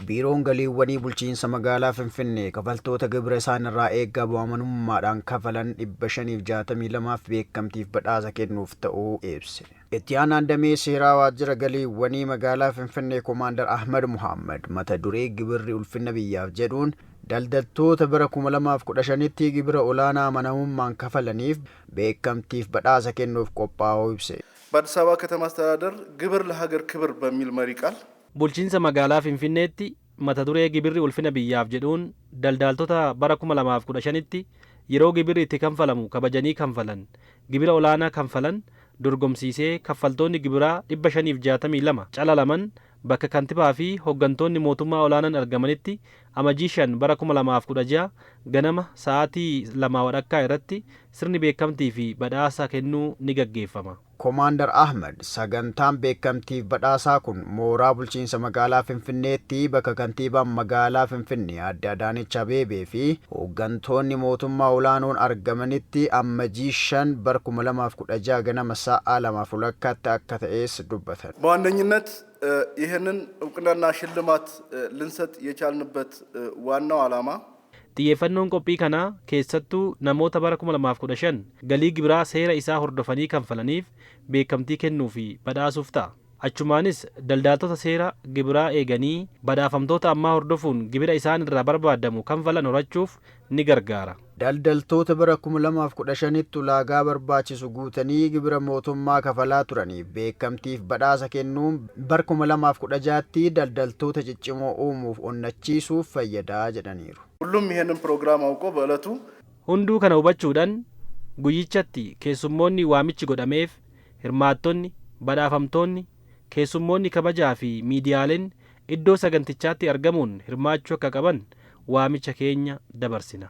Biiroon Galiiwwanii Bulchiinsa Magaalaa Finfinnee kafaltoota gibira isaan irraa eegamu amanamummaadhaan kafalan 562f beekamtiif badhaasa kennuuf ta'uu ibse. Itti aanaan damee seeraa waajjira galiiwwanii magaalaa Finfinnee Komaandar Ahmad Muhammad mata duree "Gibirri ulfina biyyaaf" jedhuun daldaltoota bara 2015tti gibira olaanaa amanamummaan kafalaniif beekamtiif badhaasa kennuuf qophaa'uu ibse. በአዲስ አበባ ከተማ አስተዳደር ግብር ለሀገር ክብር በሚል መሪ ቃል Bulchiinsa magaalaa Finfinneetti mata duree "Gibirri ulfina biyyaaf" jedhuun daldaltoota bara 2015tti yeroo gibirri itti kanfalamu kabajanii kanfalan, gibira olaanaa kanfalan dorgomsiisee kaffaltoonni gibiraa 562 calalaman bakka kantibaa fi hooggantoonni mootummaa olaanaan argamanitti Amajjii 5 bara 2016 ganama sa'aatii 2:30 irratti sirni beekamtii fi badhaasa kennuu ni gaggeeffama. Komaandar Ahmad sagantaan beekamtiif badhaasaa kun mooraa bulchiinsa magaalaa Finfinneetti bakka kantiibaan magaalaa Finfinnee Aadde Adaanech Abeebee fi hooggantoonni mootummaa olaanoon argamanitti Ammajii 5 bara 2016 ganama sa'a 2:30tti akka ta'es dubbatan. በዋነኝነት ይህንን እውቅናና ሽልማት ልንሰጥ የቻልንበት ዋናው ዓላማ Xiyyeeffannoon qophii kanaa keessattuu namoota bara 2015 galii gibiraa seera isaa hordofanii kanfalaniif beekamtii kennuu fi badhaasuuf ta'a. Achumaanis daldaltoota seera gibiraa eeganii badhaafamtoota ammaa hordofuun gibira isaan irraa barbaadamu kanfalan horachuuf ni gargaara. Daldaltoota bara 2015tti ulaagaa barbaachisu guutanii gibira mootummaa kafalaa turaniif beekamtiif badhaasa kennuun bara 2016tti daldaltoota ciccimoo uumuuf onnachiisuuf fayyadaa jedhaniiru. ሁሉም ይህንን ፕሮግራም አውቆ በዕለቱ Hunduu kana hubachuudhaan guyyichatti keessummoonni waamichi godhameef, hirmaattonni, badhaafamtoonni, keessummoonni kabajaa fi miidiyaaleen iddoo sagantichaatti argamuun hirmaachuu akka qaban waamicha keenya dabarsina.